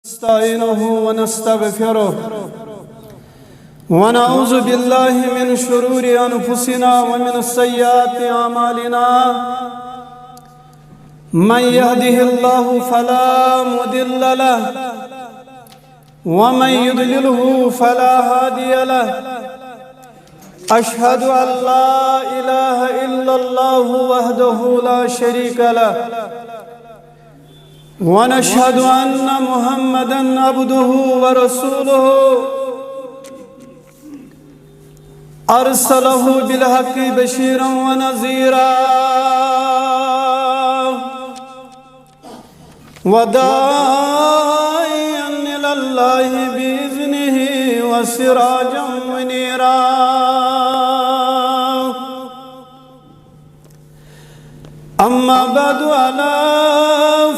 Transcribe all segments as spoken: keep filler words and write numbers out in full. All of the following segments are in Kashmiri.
ونستعينه ونستغفره، ونعوذ بالله من شرور أنفسنا ومن سيئات أعمالنا. من يهده الله فلا مضل له، ومن يضلله فلا هادي له. أشهد أن لا إله إلا الله وحده لا شريك له، ونشهد أن محمدا عبده ورسوله، أرسله بالحق بشيرا ونذيرا، وداعيا إلى الله بإذنه وسراجا منيرا. أما بعد، ألا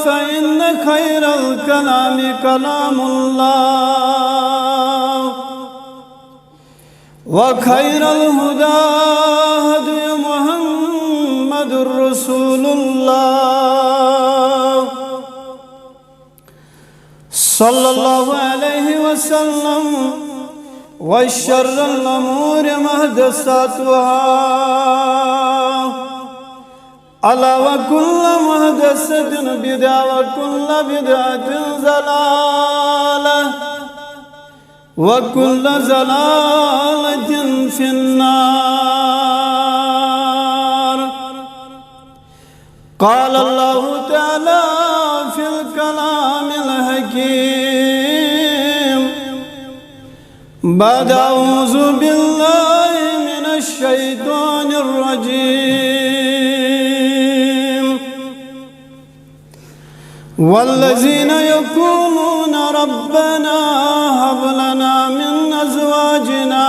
فإن خير الكلام كلام الله، وخير الهدى هدي محمد رسول الله، صلى الله عليه وسلم، وشر الأمور محدثاتها، ألا وكل محدثة بدعة، وكل بدعة ضلالة، وكل ضلالة في النار. قال الله تعالى في الكلام الحكيم بعد أعوذ بالله من الشيطان الرجيم: والذين يقولون ربنا هب لنا من أزواجنا،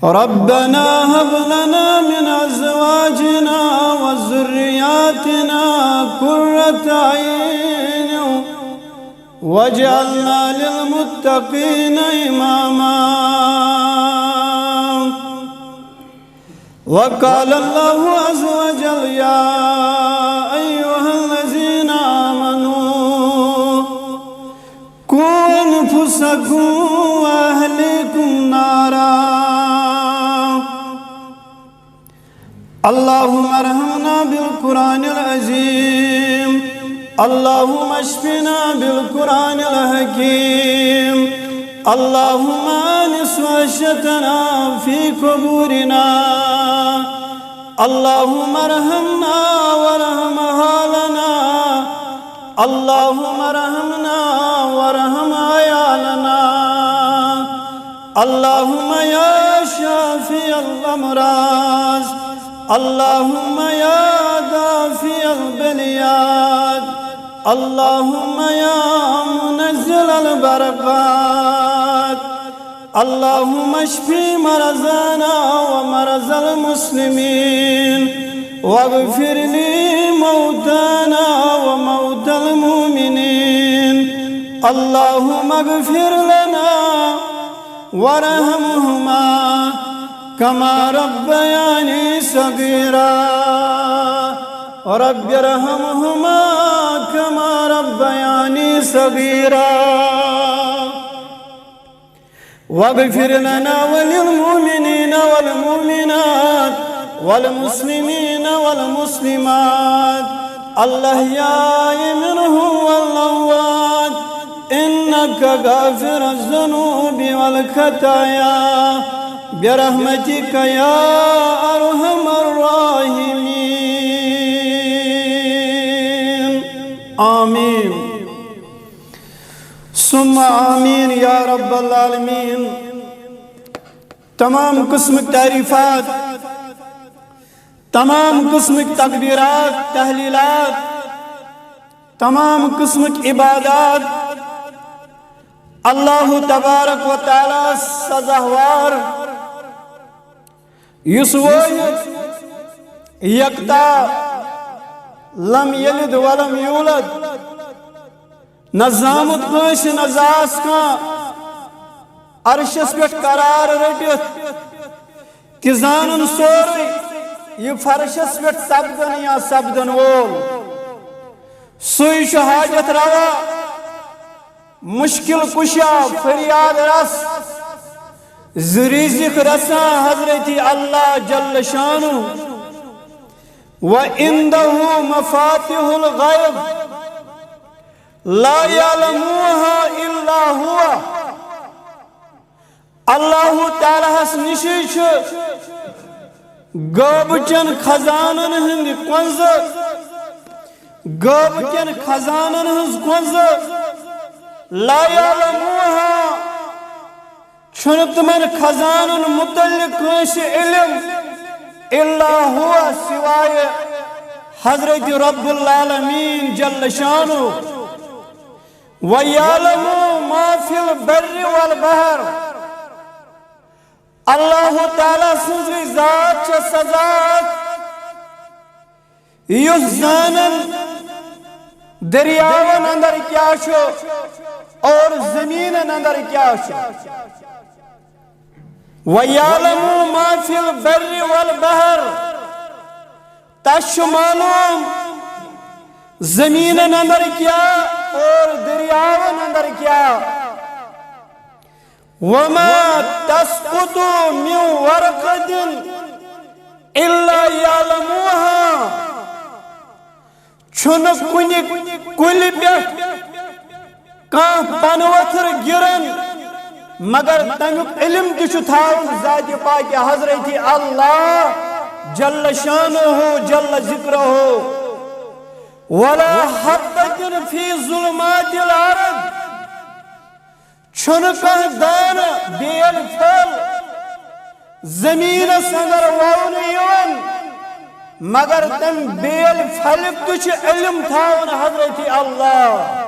ربنا هب لنا من أزواجنا وذرياتنا قرة أعين واجعلنا للمتقين إماما. وقال الله عز وجل: يا أيها الذين آمنوا قوا أنفسكم وأهليكم نارا. اللهم ارحمنا بالقرآن العظيم. اللهم اشفنا بالقرآن الحكيم. اللهم آنس وحشتنا في قبورنا. اللهم ارحمنا وارحم أهالنا. اللهم ارحمنا وارحم عيالنا. اللهم يا شافي الأمراض، اللهم يا دافي البليات، اللهم يا منزل البركات، اللهم اشف مرضانا ومرضى المسلمين، واغفر لموتانا وموتى المؤمنين. اللهم اغفر لنا وارحمهما كما ربياني صغيرا. رب ارحمهما كما ربياني صغيرا. واغفر لنا وللمؤمنين والمؤمنات والمسلمين والمسلمات الأحياء منهم والأموات إنك غافر الذنوب والخطايا برحمتك يا أرحم الراحمين. آمين. ثم آمين يا رب العالمين. تمام قسمٕکۍ تعریٖفات، تمام قسمٕکۍ تکبیٖرات، تحلیٖلات، تمام قسمٕکۍ عبادات اللہ تبارک و تعالیٰ سزاوار، یُس وٲحد یکتا، لم یلد ولم یولد، نہ زامُت کٲنٛسہِ، نہ زاس کانٛہہ، عرشس پٮ۪ٹھ قرار رٔٹِتھ تہِ زانن سورُے یہِ فرشس پٮ۪ٹھ سپدن یا سپدن وول۔ سُے چھُ حاجت روا، مشکل کشا، فریاد رس، زِ رزق رسان حضرت اللہ جل شانہ۔ وعنده مفاتح الغیب لا یعلمها الا هو۔ اللہ تعالیٰ ہس نِشی چھِ غٲبہٕ چٮ۪ن خزانن ہٕنٛدۍ کۄنٛزٕ، غٲبہٕ چٮ۪ن خزانن ہٕنٛز کۄنٛزٕ، لا یعلمها، چھُنہٕ تِمن خزانن متعلق کٲنٛسہِ علم، الا هو، سوائے حضرت رب العالمین جل شانہ۔ وَيَعْلَمُ مَا فِي الْبَرِّ وَالْبَحْرِ۔ اللہ تعالیٰ سٕنٛزٕے ذات چھےٚ سۄ ذات یُس زانن دٔریاون اندر کیٛاہ چھُ اور زٔمیٖنن اندر کیٛاہ چھُ۔ وَيَعْلَمُ مَا فِي الْبَرِّ وَالْبَحْرِ۔ تس چھُ معلوم زمینن اندر کیا اور دریاون اندر کیا۔ وما تسقط من ورقة الا يعلمها۔ چھُنہٕ کُنہِ کُلہِ پٮ۪ٹھ کانٛہہ پنہٕ ؤتھٕر گِران، مگر تمیُک علم تہِ چھُ تھاوُن ذاتِ پاکہِ حضرت اللہ جل شانہ جل ذکرہ۔ ولا حبة في ظلمات الأرض۔ چھُنہٕ کانٛہہ دانہٕ بیل پھل زمینس اندر وونہٕ یِوان، مگر تم بیل پھلہِ تہِ چھُ علم تھاوان حضرت اللہ۔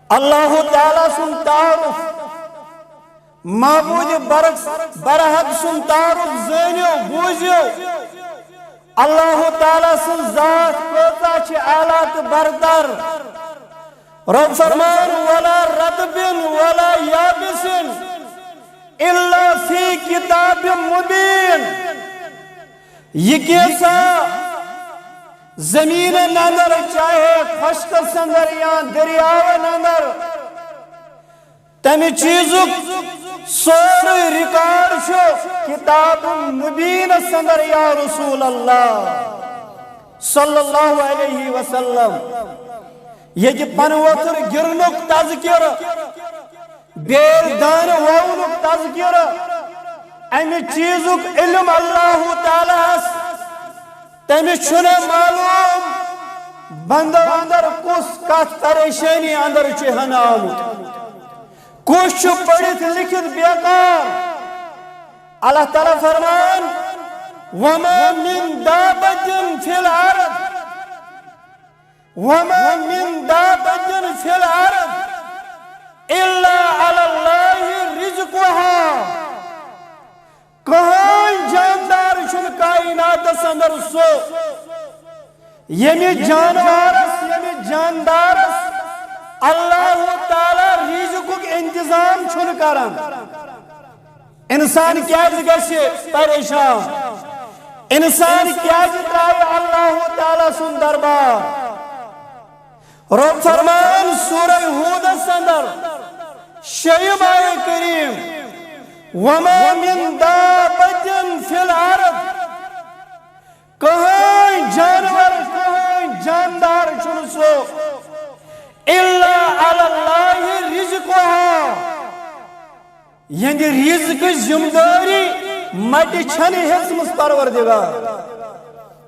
اللہ تعالیٰ سُنٛد تعارف، معبود برق، برحق سُنٛد تعارف زٲنِو، بوٗزِو۔ اللہ تعالیٰ سٕنٛز ذات کۭژاہ چھِ اعلیٰ تہٕ برتر۔ رب فرمان، ولا رطب ولا يابس الا في كتاب مبين۔ یہ کیسا زمینن اندر، چاہے خشکس اندر یا دریاون اندر، تمہِ چیزُک سورُے ریکارڈ چھُ کتاب مبینس اندر یا رسول اللہ صلی اللہ علیہ وسلم۔ ییٚتہِ پنہٕ وۄتھُر گِرنُک تذکرٕ، بیل دانہٕ وونُک تذکرٕ، امہِ چیزُک علم اللہ تعالیٰ ہس، تٔمِس چھُنہٕ معلوم بندو اندر کُس کتھ پریشانی اندر چھُ ہنہٕ آمُت، کُس چھُ پٔرِتھ لیکھِتھ بیکار۔ اللہ تعالیٰ فرمان، وما من دابة في الأرض، وما من دابة في الأرض إلا على الله رزقها۔ کٕہٕنۍ جاندار چھُنہٕ کائناتس اندر سُہ، ییٚمہِ جانورس، ییٚمہِ جاندارس اللہ تعالیٰ رزقُک انتظام چھُنہٕ کران۔ انسان کیازِ گژھِ پریشان؟ انسان کیازِ ترٛاوِ اللہ تعالیٰ سُنٛد دربار؟ رب فرمان سورہ ہودس اندر، شیٚیِم آیہ کریم، وما من دابة في الأرض، کٕہٕنۍ جانور، کٕہٕنۍ جاندار چھُنہٕ سُہ، إلا على الله رزقها، یہنٛدِ رزقٕچ ذمہ دٲری مٹہِ چھنہٕ ہیژمٕژ پروردگار۔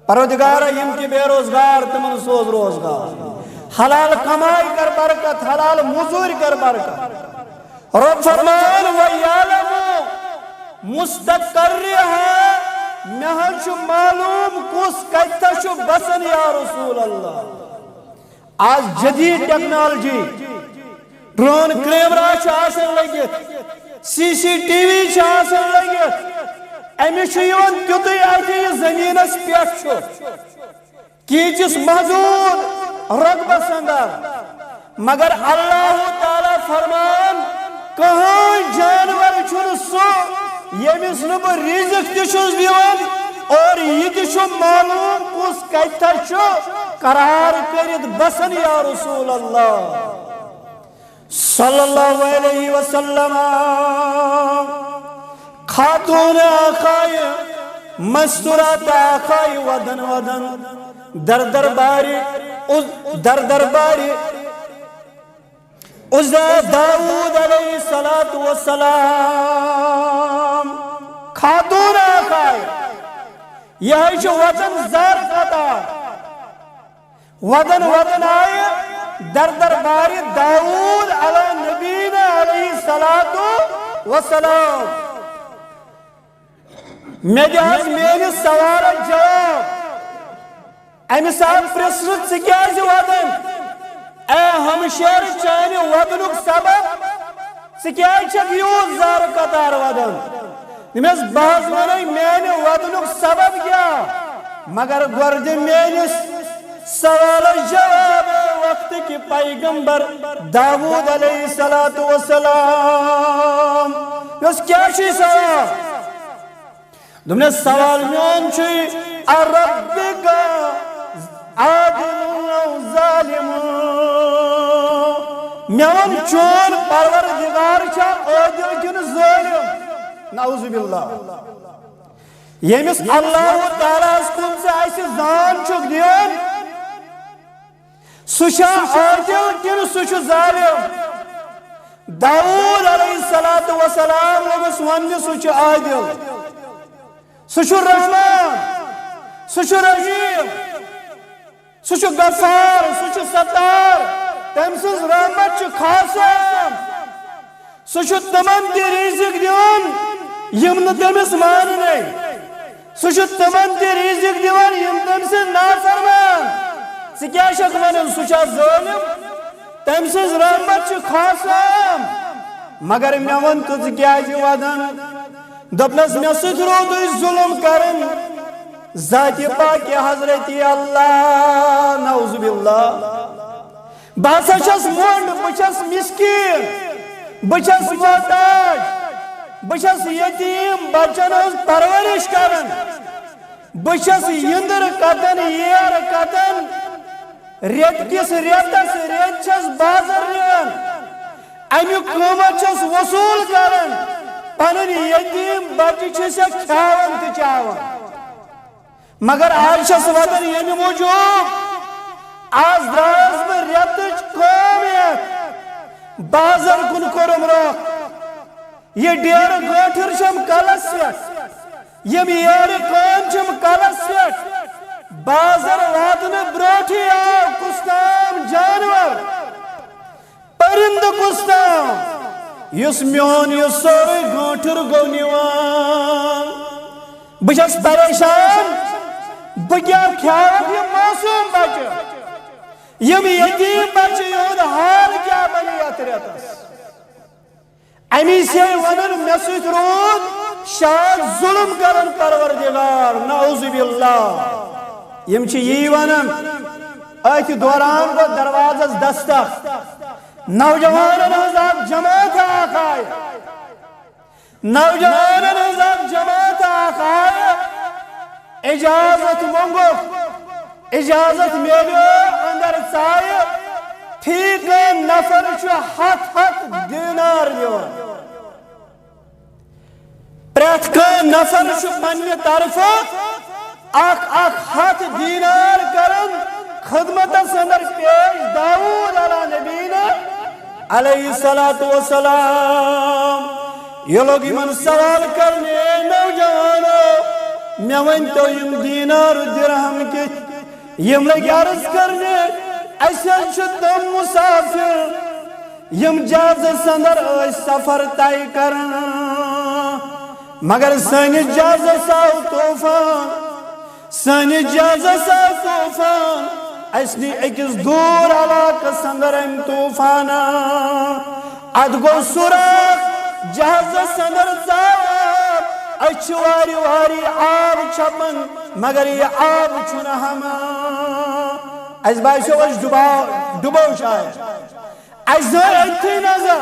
پروردگارا، یم تہِ بے روزگار، تمن سوز روزگار۔ حلال کمائی کر برکت، حلال مزوری کر برکت۔ رب فرمان، وَيَعْلَمُ مُسْتَقَرَّهَا، مےٚ حظ چھُ معلوم کُس کتہِ چھُ بسان یا رسول اللہ۔ آز جدید ٹیکنالوجی، ڈرون کیمرہ چھُ آسان لٔگِتھ، سی سی ٹی وی چھُ آسان لٔگِتھ، أمِس چھُ یِوان تیُتُے اَتھِ یہِ زٔمیٖنَس پٮ۪ٹھ چھُ، کیٖچِس محدوٗد رۄقبَس اندر۔ مگر اللہ تعالیٰ فرمان، کٕہٕنۍ جانور چھُنہٕ سُہ ییٚمِس نہٕ بہٕ رِزق تہِ چھُس دِوان اور یہِ تہِ چھُ معلوٗم کُس کَتہِ چھُ۔ قرار کٔرِتھ بسن یا رسول اللہ صلی اللہ علیہ وسلم۔ خاتون آخای مستورات آخای ودن ودن در درباری، در درباری عزا داوود علیہ الصلوۃ والسلام۔ خاتون آخای، یہ چھ وطن زار قطار۔ ودن ودن آیہِ در دربارِ داوود علی نبینا علیہ الصلوۃ والسلام۔ مےٚ دِ حظ میٲنِس سوالس جواب۔ أمِس آو پرژھنہٕ، "ژٕ کیازِ ودن؟ اے ہمشیر، چانہِ ودنُک سبب؟ ژٕ کیازِ چھکھ یوٗت زارٕ قطار ودان؟" دوٚپمس، "بہٕ حظ ونے میانہِ ودنُک سبب کیٛاہ، مگر گۄڈٕ دِ میٲنِس سوالس جواب۔ وقت کہِ پیغمبر داوود علیہ الصلوۃ والسلام۔" دوٚپمس، "کیٛاہ چھُے سوال؟" دوٚپنس، "سوال میون چھُے، اربک عادل او ظالم؟ مےٚ وَن، چون پروردگار چھا عادل کِنہٕ ظٲلِم؟" نعوذ باللہ۔ ییٚمِس اللہ تعالیٰ ہس کُن ژٕ اسہِ زان چھُکھ دِوان، سُہ چھا عادل کِنہٕ سُہ چھُ ظٲلِم؟ داوود علیہ الصلوۃ والسلام لوٚگُس وننہِ، سُہ چھُ عادل، سُہ چھُ رحمان، سُہ چھُ رحیم، سُہ چھُ غفار، سُہ چھُ ستار، تٔمۍ سٕنٛز رحمت چھِ خاص عام۔ سُہ چھُ تِمن تہِ رزق دِوان یِم نہٕ تٔمِس ماننٕے۔ سُہ چھُ تِمن تہِ رزق دِوان یِم تٔمۍ سٕنٛدۍ نافرمان۔ ژٕ کیٛاہ چھکھ ونان، سُہ چھا ظٲلِم؟ تٔمۍ سٕنٛز رحمت چھِ خاص عام۔ مگر مےٚ وَن تہٕ، ژٕ کیٛازِ وَدان؟ دوٚپنَس، مےٚ سۭتۍ روٗدُے ظُلُم کران ذاتِ پاکِ حضرتِ اللہ، نعوذ باللہ۔ بہٕ ہسا چھَس مۄنڈ، بہٕ چھَس مسکیٖن، بہٕ چھَس محتاج، بہٕ چھَس یتیٖم بچن ہٕنٛز پرورش کران، بہٕ چھَس یِندٕر کتن، ییر کتن، رٮ۪تہٕ کِس رٮ۪تس رٮ۪تۍ چھَس بازر نِوان، اَمیُک قۭمتھ چھَس وصوٗل کران، پنٕنۍ یتیٖم بچہٕ چھِ سا کھیاوان تہٕ چاوان۔ مگر آز چھَس وَدان ییٚمہِ موٗجوٗب، آز درٛاس بہٕ رٮ۪تٕچ کٲم ہٮ۪تھ بازر کُن کوٚرُم رۄخ۔ یہِ ڈیرٕ گٲنٛٹھِر چھَم کَلَس پٮ۪ٹھ، یِم ییرٕ کٲنۍ چھِم کَلَس پٮ۪ٹھ۔ بازر واتنہٕ برٛونٛٹھٕے آو کُس تام جانور۔ پرندٕ کُس تام، یُس میون یہِ سورُے گٲنٛٹھِر گوٚو نِوان۔ بہٕ چھَس پریشان، بہٕ کیٛاہ کھیاوَکھ یِم معصوٗم بچہٕ، یِم یتیٖم بچہٕ، یِہُنٛد حال کیٛاہ بنہِ یتھ رٮ۪تس؟ اَمی سے وَنان، مےٚ سۭتۍ روٗد شاید ظُلُم کران پروردگار، نعوذ باللہ۔ یِم چھِ یی وَنان، أتھۍ دوران گوٚو دروازس دستک۔ نوجوانن ہٕنٛز اکھ جماعت اکھ آیہِ۔ نوجوانن ہٕنٛز اکھ جماعت اکھ آیہِ۔ اجازت مونٛگُکھ، اجازت میلیو، اندر ژایہِ۔ فی کانٛہہ نفر چھُ ہتھ ہتھ دینار دِوان۔ پرٛٮ۪تھ کانٛہہ نفر چھُ پننہِ طرفہٕ اکھ اکھ ہتھ دینار کران خدمتس اندر پیش داوود علی نبینا علیہ الصلوۃ والسلام۔ یہِ لوٚگ یِمن سوال کرنہِ، "اے نوجوانو، مےٚ ؤنۍ تو، یِم دینار درہم کِتھ؟" یِم لٔگۍ عرض کرنہِ، "اسہِ حظ چھِ تِم مسافر، یِم جہازس اندر ٲسۍ سفر طے کران، مگر سٲنِس جہازس آو طوفان، سٲنِس جہازس آو طوفان، اسہِ نی أکِس دوٗر علاقس اندر امہِ طوفانہ۔ اتھ گوٚو سُراخ، جہازس اندر ژاو آب، أسۍ چھِ وارِ وارِ آب چھپان، مگر یہِ آب چھُنہٕ ہمان۔ اسہِ باسیو، أسۍ ڈُباو، ڈُبو شاید۔ اسہِ زٲج أتھی نظر،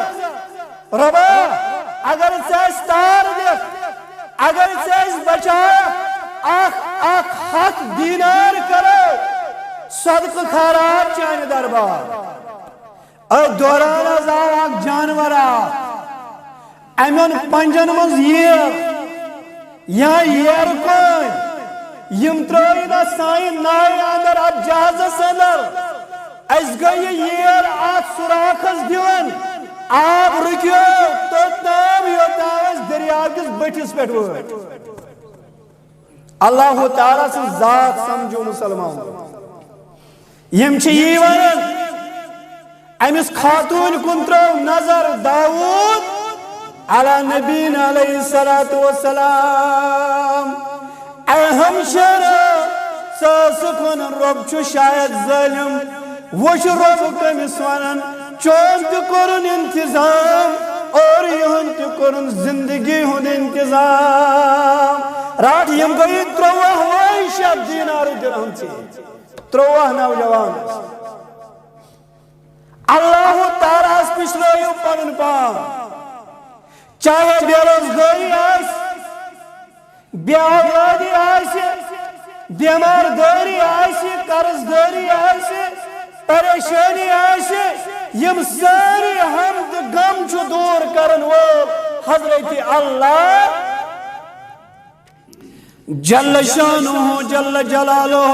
رۄبا، اگر ژٕ اسہِ تار دِکھ، اگر ژٕ اسہِ بچاوکھ، اکھ، اکھ ہتھ دینار کرو، صدقہٕ خیرات چانہِ دربار۔ أتھۍ دوران حظ آو اکھ جانور اکھ، اَمیُن پنجن منٛز ییر یا ییر کٲنۍ، یِم ترٲوِن اَتھ سانہِ ناوِ اندر، اَتھ جہازس اندر۔ اَسہِ گٔے یہِ ییر اَتھ سوراخس دِوان، آب رُکیو توٚتام یوٚتام أسۍ دٔریاو کِس بٔٹھِس پٮ۪ٹھ وٲتۍ۔ اللہ تعالیٰ سٕنٛز ذات سمجھو مسلمان۔ یِم چھِ یی ونان، أمِس خاتوٗنۍ کُن ترٲو نظر داوود علی نبینا علیہ الصلوۃ والسلام۔ اے ہمشیرٕ، ژٕ ٲسٕکھ ونان رۄب چھُ شاید ظٲلِم، وۄنۍ چھُ رۄب کٔمِس ونان، چون تہِ کوٚرُن انتظام اور یِہُنٛد تہِ کوٚرُن زندگی ہُنٛد انتظام۔ رٹھ، یِم گٔیہِ ترٛووُہ وٲے شیٚتھ دینار درہم ژےٚ۔ ترٛووُہ نوجوان۔ اللہ تعالیٰ ہس پشرٲیِو پنُن پان، چاہے بے روزگٲری آسہِ، بے اولادی آسہِ، بیمار دٲری آسہِ، قرض دٲری آسہِ، پریشانی آسہِ، یِم سٲری ہم تہٕ غم چھُ دوٗر کرن وول حضرت اللہ جل شانہ جل جلالہ۔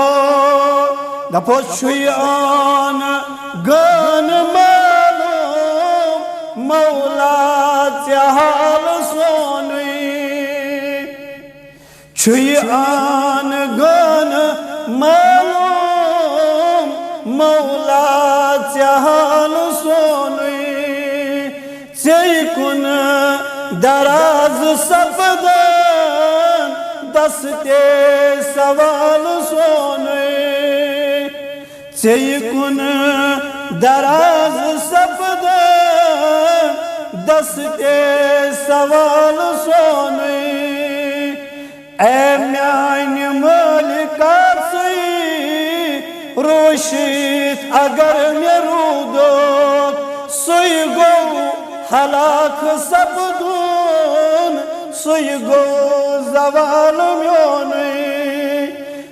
دپوس چھُے آن گان معلوم مولا ژےٚ حال سونُے۔ چھُے آن گان معلوم مولا ژےٚ حال سونُے۔ ژے کُن دراز سپدان دستے سوال سونُے۔ ژے کُن دراز سپدان دستے سوال سونُے۔ اے میانہِ مٲلکا، ژٕے روشِتھ اگر مےٚ روٗدُکھ، سُے گوٚو ہلاک سپدُن، سُے گوٚو زوال میونُے۔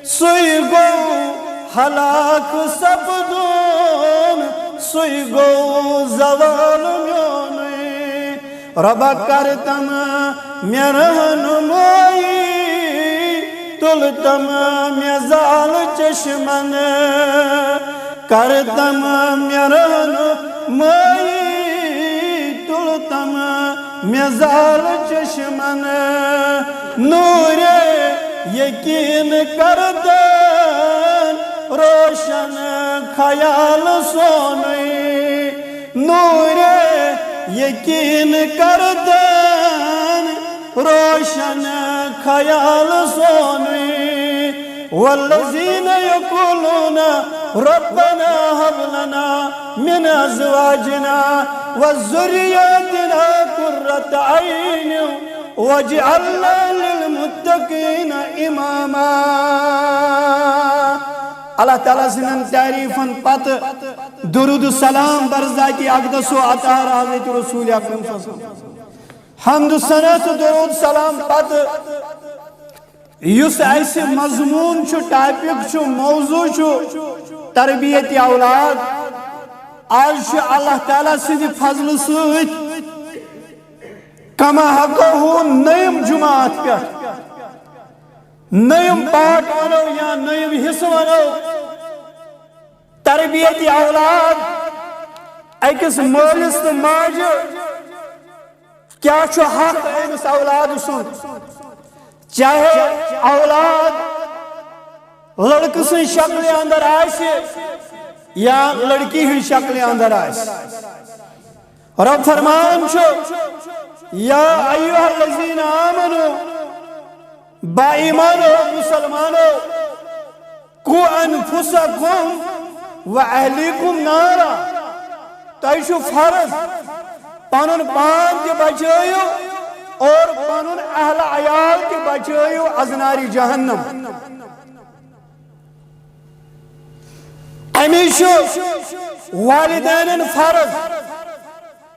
سُے گوٚو ہلاک سپدُن، سُے گوٚو زوال میونُے۔ رۄبا کر تم مےٚ رہنمٲیی، تُل تم مےٚ زال چشمن۔ کر تم مےٚ رہنمٲیی، تُل تم مےٚ زال چشمن۔ نورِ یقین کردن روشن خیال سونُے۔ نورِ یقین کردن روشن خیال سونُے۔ والذین یقولون ربنا هب لنا من ازواجنا وذریاتنا قرة عین واجعلنا للمتقین اماما۔ اللہ تعالیٰ سٕنٛدٮ۪ن تعریٖفن پتہٕ درود و سلام بر ذاتِ اقدس و اطہر حضرت رسول اکرم صلی اللہ علیہ وسلم۔ حمد و ثنا تہٕ درود سلام پتہٕ یُس اسہِ مضمون چھُ، ٹاپک چھُ، موضوع چھُ تربیت اولاد۔ آز چھُ اللہ تعالیٰ سٕنٛدِ فضلہٕ سۭتۍ کما حقہ نٔیِم جماعت پٮ۪ٹھ نٔیِم پارٹ ونو یا نٔیِم حصہٕ ونو تربیت اولاد۔ أکِس مٲلِس تہٕ ماجہِ کیٛاہ چھُ حق أمِس اولاد سُنٛد؟ چاہے اولاد لڑکہٕ سٕنٛز شکلہِ اندر آسہِ یا لڑکی ہٕنٛز شکلہِ اندر آسہِ۔ رب فرمان چھُ، یا ایھا الذین آمنو، با ایمانو، مسلمانو، قو انفسکم و اہلیکم نارا۔ تۄہہِ چھُ فرض پنُن پان تہِ بچٲیِو اور پنُن اہل عیال تہِ بچٲیِو از نارِ جہنم۔ امی چھُ والدینن فرض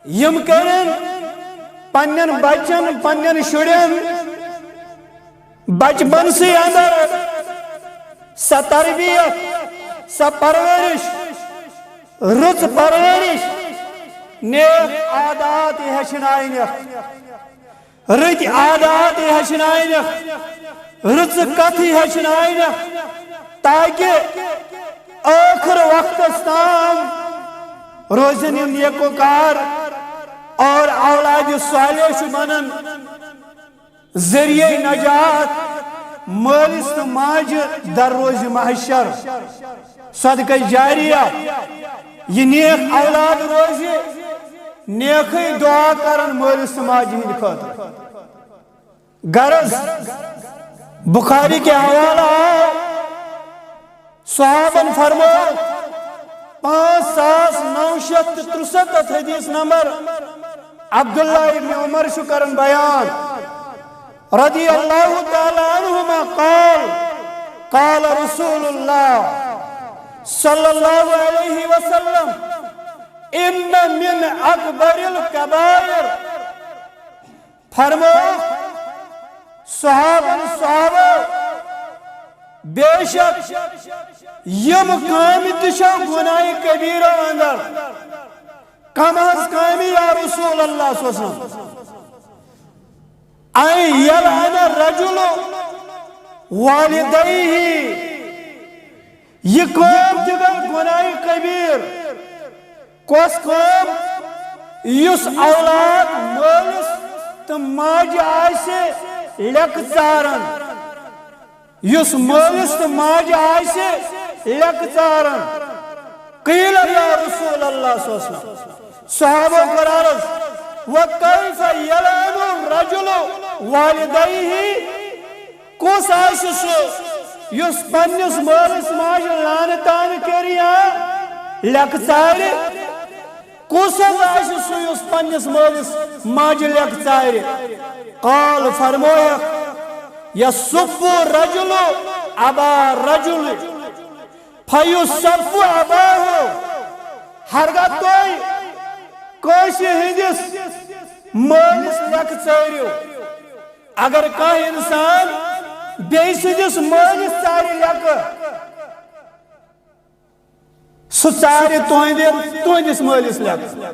یِم کرن پننٮ۪ن بچن، پننٮ۪ن شُرٮ۪ن بچپن سے اندر سۄ تربیت، سۄ پرورش، رٕژ پرورش، نیک عادات ہیٚچھناونکھ، رٕتۍ عادات ہیٚچھناونکھ، رٕژٕ کتھٕ ہیٚچھناونکھ، تاکہ ٲخر وقتس تام روزن یِم نیکوکار اور اولاد صالح چھُ بنان۔ ذریعہ نجات مٲلِس تہٕ ماجہِ در روزِ محشر۔ صدقہ جاریہ، یہِ نیک اولاد روزِ نیکھٕے دعا کران مٲلِس تہٕ ماجہِ ہٕنٛدِ خٲطرٕ۔ غرض، بخاری کے حوالہ آو، صحابن فرمو، پانچ ساس نو شیٚتھ تہٕ ترُسَتتھ حدیث نمبر، عبداللہ ابن عمر چھُ کران بیان، رضی اللہ تعالی عنہما قال، قال رسول اللہ صلی اللہ علیہ وسلم، ان من اکبر الکبائر، فرمو، صحابن، صحابو، بے شک یِم کامہِ تہِ چھِ گناہ کبیرہ اندر۔ کم از کامہِ یا رسول اللہ صلی اللہ علیہ وسلم؟ ان یلعن الرجل والدیہ۔ یہِ کٲم تہِ گٔے گناہ کبیر۔ کۄس کٲم؟ یُس اولاد مٲلِس تہٕ ماجہِ آسہِ لیٚکہٕ ژاران۔ یُس مٲلِس تہٕ ماجہِ آسہِ لیٚکہٕ ژاران۔ قیل یا رسول اللہ صلی اللہ علیہ وسلم۔ صحابو کوٚر عرض، وکیف یلعن الرجل والدیہ؟ کُس آسہِ سُہ یُس پننِس مٲلِس ماجہِ لعنتان کرِ یا لیٚکہٕ ژارِ؟ کُس حظ آسہِ سُہ یُس پننِس مٲلِس ماجہِ لیٚکہٕ ژارِ؟ قال، فرمووُکھ، یسب الرجل ابا الرجل فیسب اباہ۔ ہرگاہ تُہۍ کٲنٛسہِ ہٕنٛدِس مٲلِس لیٚکہٕ ژٲرِو، اگر کانٛہہ انسان بیٚیہِ سٕنٛدِس مٲلِس ژارِ لیٚکہٕ، سُہ ژارِ تُہنٛدِ، تُہنٛدِس مٲلِس لیٚکہٕ۔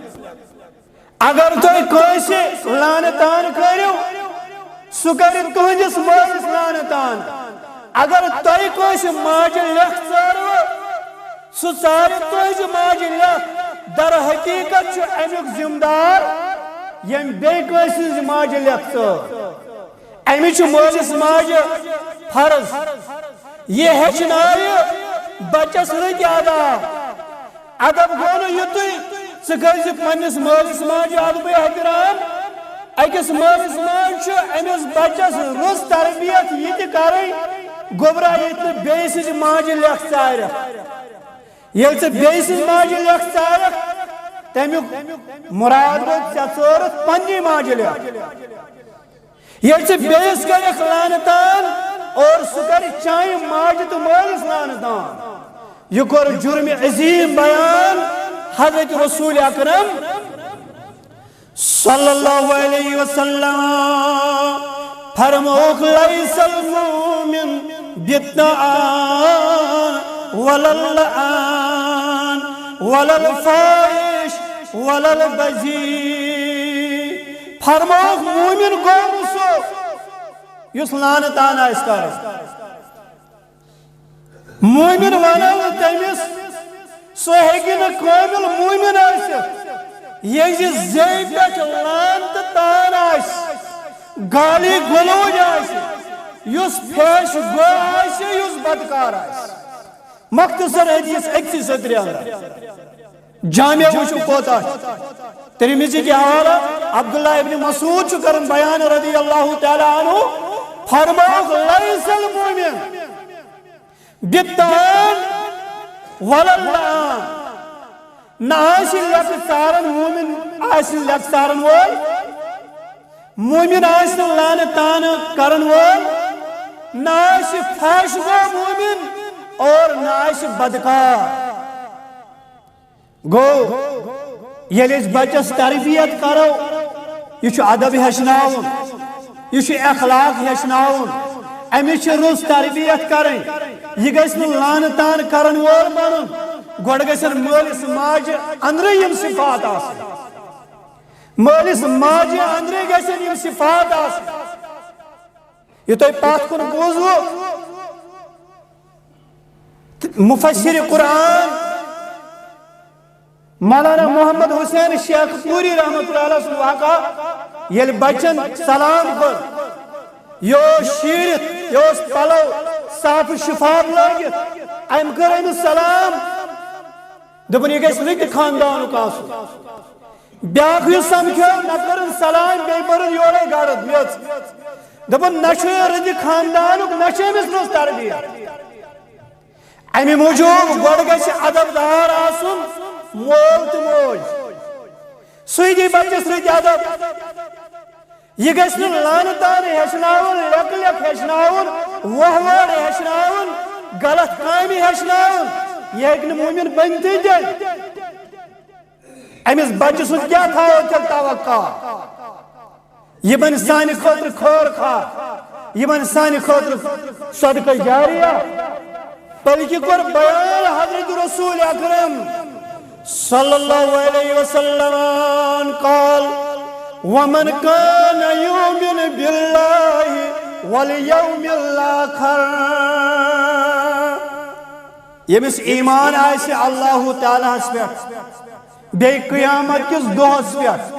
اگر تُہۍ کٲنٛسہِ لعنتان کٔرِو، سُہ کَرِ تُہنٛدِس مٲلِس لعنتان۔ اگر تۄہہِ کٲنٛسہِ ماجہِ لیٚکھ ژٲروٕ، سُہ ژارِ تُہنٛزِ ماجہِ لیٚکھ۔ در حقیقت چھُ اَمیُک ذمہٕ دار ییٚمۍ بیٚیہِ کٲنٛسہِ ہٕنٛز ماجہِ لیٚکھ ژٲر۔ أمِس چھُ مٲلِس ماجہِ فرض یہِ ہیٚچھناوِ بچس رٕتۍ آداب۔ ادب گوٚو نہٕ یُتُے ژٕ کٔرۍ زِ پننِس مٲلِس ماجہِ ادبِ احترام۔ أکِس مٲلِس ماجہِ چھُ أمِس بچس رٕژ تربیت یہِ تہِ کرٕنۍ، گوٚبرا، ییٚتہِ نہٕ بیٚیہِ سٕنٛزِ ماجہِ لیٚکھ ژارٮ۪کھ۔ ییٚلہِ ژٕ بیٚیہِ سٕنٛزِ ماجہِ لیٚکھ ژارٮ۪کھ، تمیُک مراد گوٚو ژےٚ ژٲرٕتھ پننی ماجہِ لیٚکھ۔ ییٚلہِ ژٕ بیٚیِس کَرَکھ لعنتان اور سُہ کَرِ چانہِ ماجہِ تہٕ مٲلِس لعنتان، یہِ کوٚر جُرمِ عظیٖم بیان حضرت رسول اکرم صلی اللہ علیہ وسلم۔ فرمووُکھ، لیس المؤمن بالطعان ولا اللعان ولا الفاحش ولا البذیء۔ فرمووُکھ، مومن گوٚو نہٕ سُہ یُس لعنتان آسہِ کران۔ مومن ونو نہٕ تٔمِس، سُہ ہیٚکہِ نہٕ کٲمِل مومن ٲسِتھ، ییٚلہِ زیٚیہِ پٮ۪ٹھ لعنتان آسہِ، گالی گلوج آسہِ، یُس فحش گو آسہِ، یُس بدکار آسہِ۔ مختصر حدیث أکسٕے سطرِ اندر۔ جامع وٕچھِو کوتاہ چھُ۔ ترمذی کہِ حوالہ عبداللہ ابن مسعود چھُ کران بیان رضی اللہ تعالیٰ عنہ، فرمووُکھ، لیس المؤمن بالطعان ولا اللعان۔ نہ آسہِ لیٚکہٕ ژارن، مومن آسہِ نہٕ لیٚکہٕ ژارن وول، مومن آسہِ نہٕ لعنتان کرن وول، نہ آسہِ فحش گو مومن اور نہ آسہِ بدکار۔ گوٚو، ییٚلہِ أسۍ بچس تربیت کرو، یہِ چھُ ادب ہیٚچھناوُن، یہِ چھُ اخلاق ہیٚچھناوُن، أمِس چھِ رٕژ تربیت کرٕنۍ۔ یہِ گژھِ نہٕ لانہٕ تان کرن وول بنُن۔ گۄڈٕ گژھن مٲلِس ماجہِ اندرٕ یِم صفات آسٕنۍ۔ مٲلِس ماجہِ اندرٕ گژھن یِم صفات آسٕنۍ۔ یہِ تۄہہِ پتھ کُن بوٗزوٕ، مفسر قرآن مولانا محمد حسین شیخ پوری رحمۃ اللہ علیہ سُنٛد واقعہ، ییٚلہِ بچن سلام کوٚر، یہِ اوس شیٖرِتھ، یہِ اوس پلو صاف شفاف لٲگِتھ، أمۍ کٔر أمِس سلام، دوٚپُن، یہِ گژھِ رٕتہِ خاندانُک آسُن۔ بیٛاکھ یُس سمکھیو، نہ کٔرٕن سلام، بیٚیہِ بٔرٕن یورے گرد میٚژ۔ دوٚپُن، نہ چھُ یہِ رٕتہِ خاندانُک، نہ چھُ أمِس رٕژ تربیت۔ اَمہِ موٗجوٗب گۄڈٕ گژھِ ادب دار آسُن مول تہٕ موج۔ سُے دی بچس رٕتۍ ادب۔ یہِ گژھِ نہٕ لانہٕ تانہٕ ہیٚچھناوُن، لیٚکہٕ لیٚکھ ہیٚچھناوُن، وۄہ وٲر ہیٚچھناوُن، غلط کامہِ ہیٚچھناوُن۔ یہِ ہیٚکہِ نہٕ مومن بٔنتھٕے تیٚلہِ۔ أمِس بچہٕ سُنٛد کیٛاہ تھاوو تیٚلہِ توقع؟ یہِ بنہِ سانہِ خٲطرٕ خٲر خواہ، یہِ بنہِ سانہِ خٲطرٕ صدقہ جاریہ۔ بلکہ کوٚر بیان حضرت رسول اکرم صلی اللہ علیہ وسلم قال، ومن كان يؤمن بالله واليوم الآخر، ییٚمِس ایمان آسہِ اللہ تعالیٰ ہس پٮ۪ٹھ، بیٚیہِ قیامت کِس دۄہس پٮ۪ٹھ،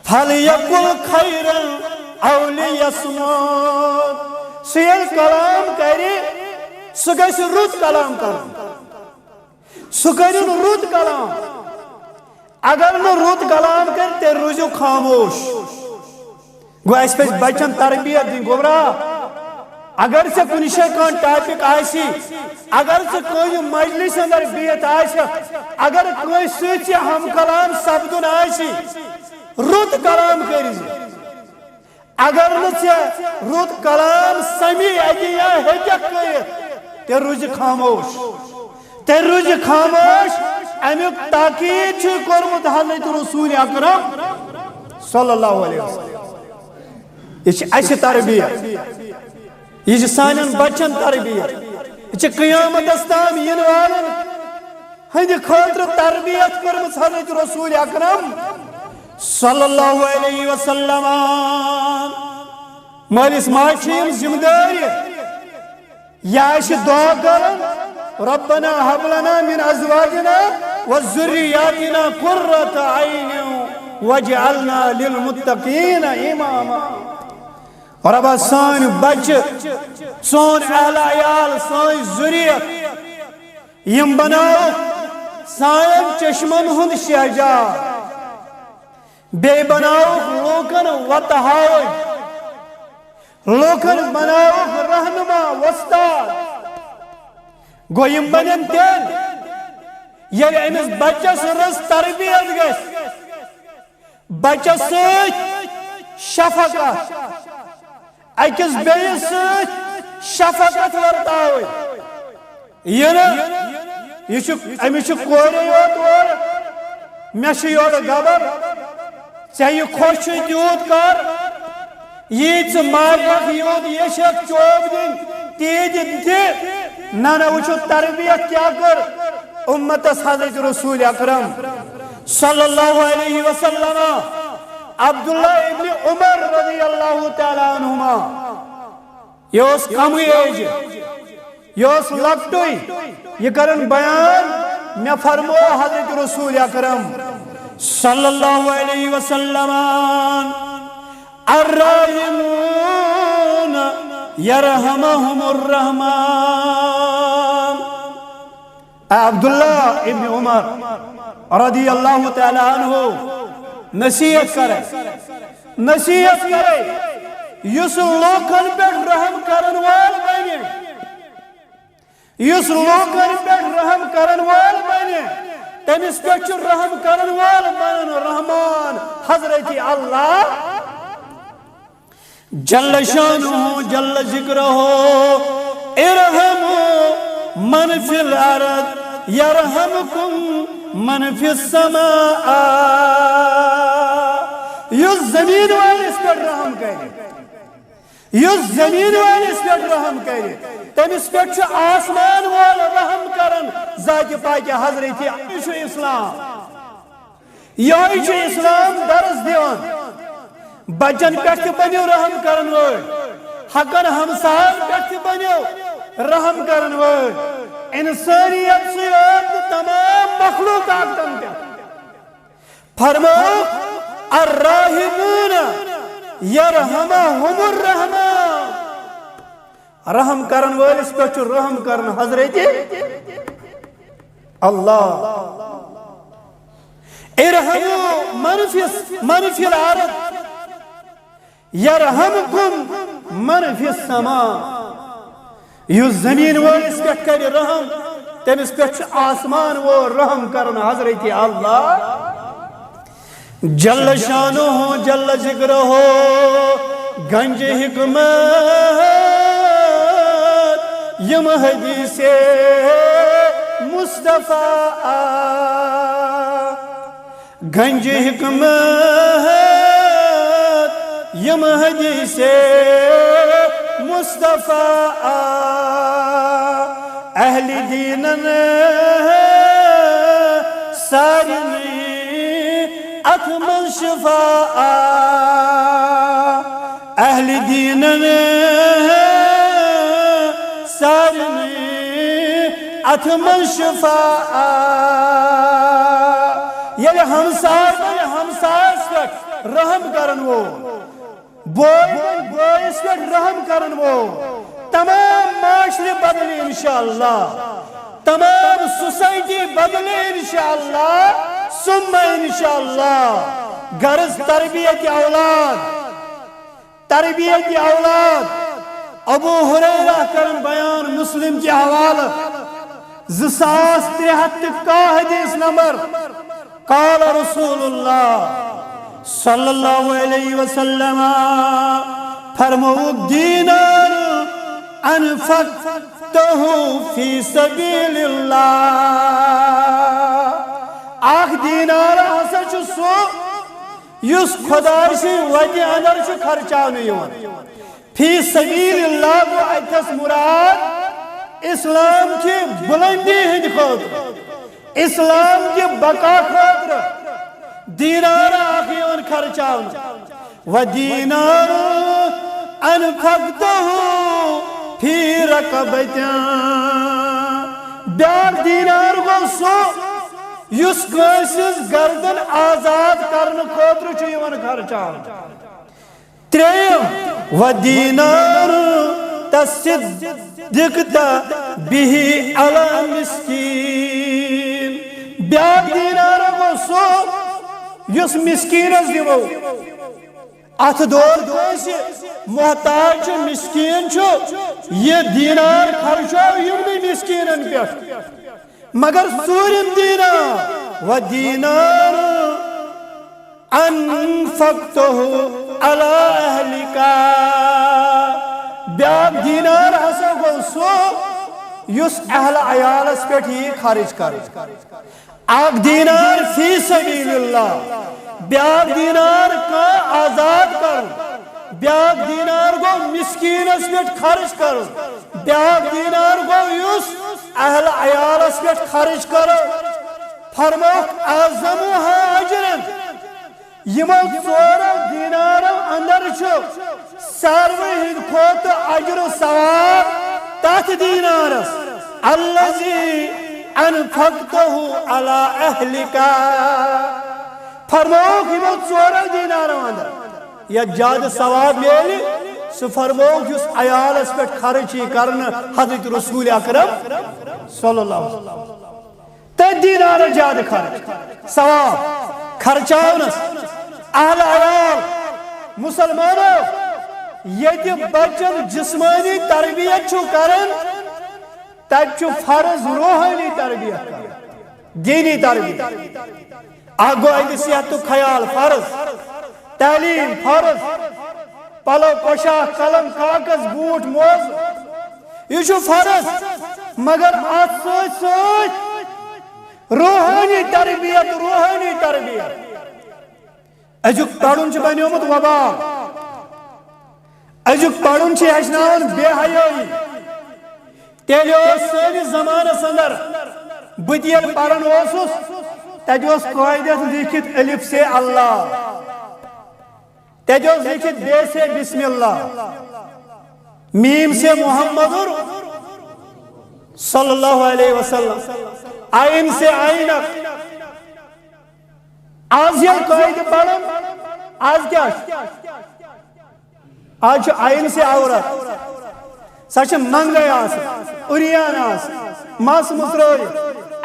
فلیقل خیرا او لیصمت، سُہ ییٚلہِ کلام کرِ، سُہ گژھِ رُت کلام کرُن، سُہ کرِ رُت کلام۔ اگر نہٕ رُت کلام کرِ، تیٚلہِ روٗزِو خاموش۔ گوٚو، اَسہِ پَزِ بَچَن تربیت دِنۍ۔ گوٚبرا، اگر ژےٚ کُنہِ جایہِ کانٛہہ ٹاپک آسہِ، اگر ژٕ کٲنٛسہِ مجلسہِ اندر بِہِتھ آسکھ، اگر کٲنٛسہِ سۭتۍ ژےٚ ہم کلام سپدُن آسہِ، رُت کلام کٔرۍ زِ۔ اگر نہٕ ژےٚ رُت کلام سمی اَتہِ یا ہیٚککھ کٔرِتھ، تیٚلہِ روٗزِ خاموش۔ تیٚلہِ روٗزِ خاموش۔ اَمیُک تاکید چھُ کوٚرمُت حضرت رسول اکرم صلی اللہ علیہ وسلم۔ یہِ چھِ اَسہِ تربیت، یہِ چھِ سانٮ۪ن بچن تربیت، یہِ چھِ قیامتس تام یِنہٕ والٮ۪ن ہٕنٛدِ خٲطرٕ تربیت کٔرمٕژ حضرت رسول اکرم صلی اللہ علیہ وسلم۔ مٲلِس ماجہِ چھِ یِم ذمہٕ دٲری۔ یا چھِ دعا کران، ربنا هب لنا من ازواجنا وذرياتنا قرة اعين واجعلنا للمتقين اماما۔ ربا، سٲنۍ بچہٕ، سون اہل عیال، سٲنۍ ذُریت، یِم بناوکھ سانٮ۪ن چشمن ہُنٛد شہجار، بیٚیہِ بناوکھ لوٗکن وتہٕ ہاوٕنۍ، لوٗکن بناوکھ رہنما، وۄستاد۔ گوٚو، یِم بنن تیٚلہِ، ییٚلہِ أمِس بچس رٕژ تربیت گژھِ، بچس سۭتۍ شفقت، أکِس بیٚیِس سۭتۍ شفقت ورتاوٕنۍ۔ یہِ نہٕ، یہِ چھُ، أمِس چھُ کورے یوت اورٕ، مےٚ چھُ یورٕ گبر۔ ژےٚ یہِ خۄش چھُے تیوٗت کر، ییٖتۍ ژٕ مارکھ یوٗت ییٚچھکھ چوب دِنۍ، تیٖتۍ دِ۔ نہ، نہ، وٕچھِو تربیت کیٛاہ کٔر اُمتس حضرت رسول اکرم صلی اللہ علیہ وسلم۔ عبداللہ ابن عمر رضی اللہ تعالیٰ عنہما، یہِ اوس کمٕے ایجہِ، یہِ اوس لۄکٹُے، یہِ کرن بیان، مےٚ فرموو حضرت رسول اکرم صلی اللہ علیہ وسلم، الراحمون یرحمہم الرحمان۔ اے عبداللہ ابن عمر رضی اللہ تعالیٰ عنہ، نصیحت کرے، نصیحت کرے، یُس لوکن پٮ۪ٹھ رحم کرن وول بنہِ، یُس لوکن پٮ۪ٹھ رحم کرن وول بنہِ، تٔمِس پٮ۪ٹھ چھُ رحم کرن وول بنان رحمان حضرت اللہ۔ جل شانہ جل ذکرہ، ارحموا من فی الارض یرحمکم من فی السماء۔ یُس زمین وٲلِس پٮ۪ٹھ رحم کرِ، یُس زمین وٲلِس پٮ۪ٹھ رحم کرِ، تٔمِس پٮ۪ٹھ چھُ آسمان وول رحم کران۔ ذاتِ پاکہِ حضرتی، یہِ چھُ اسلام۔ یہوے چھُ اسلام درس دِوان۔ بچن پٮ۪ٹھ تہِ بٔنِو رحم کرن وٲلۍ، حقن ہمساین پٮ۪ٹھ تہِ بٔنِو رحم کرن وٲلۍ، انسانیت سۭتۍ تہٕ تمام مخلوقاتن پٮ۪ٹھ۔ فرماو، الراحمون یرحمہم الرحمان۔ رحم کرن وٲلِس پٮ۪ٹھ چھُ رحم کران حضرت اللہ۔ ارحموا من فی، من فی الارض یرحمکم من فی السماء۔ یُس زمین وٲلِس پٮ۪ٹھ کرِ رحم، تٔمِس پٮ۪ٹھ چھُ آسمان وول رحم کران حضرت اللہ۔ جل شانہ جل ذکرہ گنج حکمت، یم حدیث مصطفیٰ آ۔ گنج حکمت یم حدیث مصطفیٰ آ۔ اہل دینن سارنٕے اتھ منٛز شفا آ۔ اہل دینن سارنٕے اتھ منٛز شفا آ۔ ییٚلہِ ہمساے بنہِ ہمسایس پٮ۪ٹھ رحم کرن وول، بوے بنہِ بٲیِس پٮ۪ٹھ رحم کرن وول، تمام معاشرٕ بدلہِ انشاءاللہ، تمام سوسائٹی بدلہِ انشاءاللہ، ثم انشاءاللہ۔ غرض تربیت اولاد، تربیت اولاد۔ ابو ہریرہ کرن بیان مسلم کہِ حوالہٕ، زٕ ساس ترٛےٚ ہتھ تہٕ کاہ حدیث نمبر۔ قال رسول اللہ صلی اللہ علیہ وسلم، فرمووُکھ، دینار انفقتہ فی سبیل اللہ۔ اکھ دینار ہسا چھُ سُہ یُس خۄداے سٕنٛدِ وتہِ اندر چھُ خرچاونہٕ یِوان۔ فی سبیل اللہ گوٚو اتھس مراد اسلام کہِ بلندی ہٕنٛدِ خٲطرٕ، اسلام کہِ بقا خٲطرٕ دینار اکھ یِوان خرچاونہٕ۔ و دینار انفقتہ فی رقبتہ۔ بیاکھ دینار گوٚو سُہ یُس کٲنٛسہِ ہٕنٛز گردن آزاد کرنہٕ خٲطرٕ چھُ یِوان خرچاونہٕ۔ ترٛیٚیِم، و دینار تصدقت بہ علی مسکین۔ بیاکھ دینار گوٚو سُہ یُس مسکینس دِمو۔ اتھ دور کٲنٛسہِ محتاج چھُ، مسکین چھُ، یہِ دینار خرچو یِمنٕے مسکینن پٮ۪ٹھ۔ مگر ژوٗرِم دینار، و دینار انفقتہ علی اہلک۔ بیاکھ دینار ہسا گوٚو سُہ یُس اہل عیالس پٮ۪ٹھ یی خرٕچ کرنہٕ۔ اکھ دینار فی سبیل اللہ، بیاکھ دینار کانٛہہ آزاد کرُن، بیاکھ دینار گوٚو مسکینس پٮ۪ٹھ خرٕچ کرُن، بیاکھ دینار گوٚو یُس اہل عیالس پٮ۪ٹھ خرٕچ کرو۔ فرمووُکھ، اعظمها اجرا، یِمو ژورو دینارو اندر چھُ ساروٕے ہٕنٛدِ کھۄتہٕ اجر و ثواب تتھ دینارس، الذی انفقتہ علی اہلک۔ فرمووُکھ، یِمو ژورو دینارو اندر یتھ زیادٕ ثواب میلہِ، سُہ فرمووُکھ یُس عیالس پٮ۪ٹھ خرٕچ یی کرنہٕ حضرت رسول اکرم صلی اللہ علیہ وسلم۔ تٔتھۍ دینارس زیادٕ خرٕچ، ثواب خرچاونس۔ اہل عیال، مسلمانو، ییٚتہِ بچن جسمٲنی تربیت چھُو کران، تتہِ چھُ فرض روحٲنی تربیت کرٕنۍ، دینی تربیت۔ اکھ گوٚو اَتہِ صحتُک خیال فرض، تعلیٖم فرض، پلو پوشاک، قلم، کاغذ، بوٗٹھ، موزٕ، یہِ چھُ فرض، مگر اتھ سۭتۍ سۭتۍ روحٲنی تربیت، روحٲنی تربیت۔ أزیُک پرُن چھُ بنیومُت وبال۔ أزیُک پرُن چھُ ہیٚچھناوان بے حیٲیی۔ تیٚلہِ اوس سٲنِس زمانس اندر، بہٕ تہِ ییٚلہِ پران اوسُس، تتہِ اوس قٲعدس لیکھِتھ الف سے اللہ، تتہِ اوس لیکھِتھ بے سے بسم اللہ، میم سے محمد صلی اللہ علیہ وسلم، عین سے عینک۔ آز ییٚلہِ قٲعدٕ پران، آز کیٛاہ چھُ؟ آز چھُ عین سے عورت، سۄ چھِ ننگے آسان، عریان آسان، مس مُژرٲوِتھ۔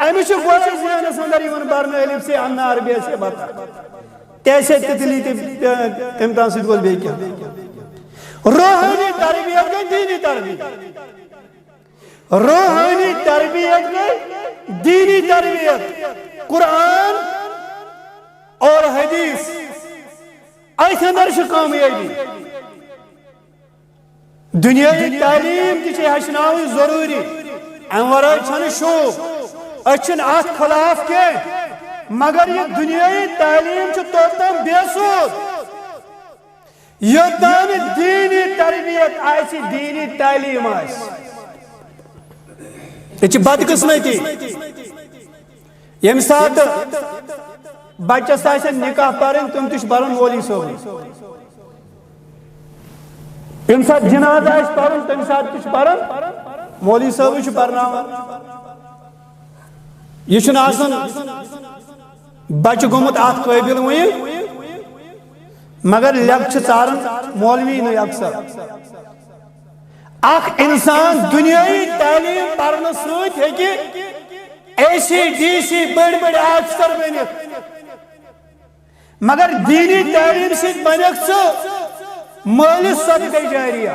أمِس چھُ گۄڈَے ذہنَس اندر یِوان برنہٕ الف سے النار، بے سے بطر، تے سے تتلی تہِ، تَمہِ تام سۭتۍ گوٚژھ بیٚیہِ کینٛہہ۔ روحٲنی تربیت گٔے دیٖنی تربیت۔ روحٲنی تربیت گٔے دیٖنی تربیت۔ قرآن اور حدیث، أتھۍ اندر چھِ کامیٲبی۔ دُنیٲیی تعلیٖم تہِ چھِ ہیٚچھناوٕنۍ ضروٗری، اَمہِ ورٲے چھَنہٕ شوٗب۔ أسۍ چھِنہٕ اَتھ خلاف کینٛہہ، مگر یہِ دُنیٲیی تعلیٖم چھِ توٚتام بے سوٗد، یوٚتام نہٕ دیٖنی تربیت آسہِ، دیٖنی تعلیٖم آسہِ۔ یہِ چھِ بدقٕسمتی۔ ییٚمہِ ساتہٕ بچس آسن نکاح پرٕنۍ، تِم تہِ چھِ پران مولوی صٲبٕے۔ ییٚمہِ ساتہٕ جنازٕ آسہِ پرُن، تَمہِ ساتہٕ تہِ چھِ پران مولوی صٲبٕے چھُ پرناوان۔ یہِ چھُنہٕ آسان بچہٕ گوٚمُت اتھ قٲبل وُنہِ، مگر لٮ۪کہٕ چھِ ژاران مولوی نٕے اکثر۔ اکھ انسان دُنیٲیی تعلیٖم پرنہٕ سۭتۍ ہیٚکہِ اے سی، ڈی سی، بٔڑۍ بٔڑۍ آفیسر بٔنِتھ، مگر دیٖنی تعلیٖم سۭتۍ بنکھ ژٕ مٲلِس صدقے جاریہ،